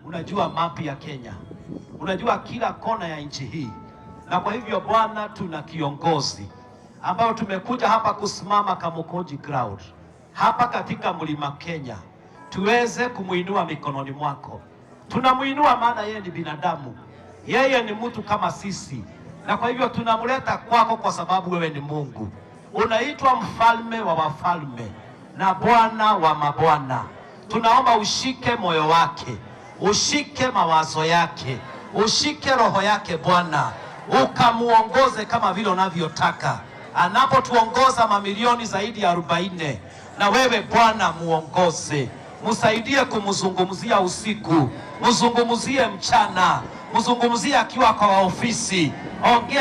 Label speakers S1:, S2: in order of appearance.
S1: Unajua mapi ya Kenya, unajua kila kona ya nchi hii, na kwa hivyo Bwana, tuna kiongozi ambayo tumekuja hapa kusimama Kamukunji ground hapa katika mlima Kenya, tuweze kumuinua mikononi mwako. Tunamuinua maana yeye ni binadamu, yeye ni mtu kama sisi, na kwa hivyo tunamleta kwako kwa sababu wewe ni Mungu. Unaitwa mfalme wa wafalme na Bwana wa mabwana. Tunaomba ushike moyo wake, ushike mawazo yake, ushike roho yake Bwana, ukamuongoze kama vile unavyotaka. Anapotuongoza mamilioni zaidi ya 40, na wewe Bwana muongoze, msaidie kumzungumzia usiku, mzungumzie mchana, mzungumzie akiwa kwa ofisi, ongea.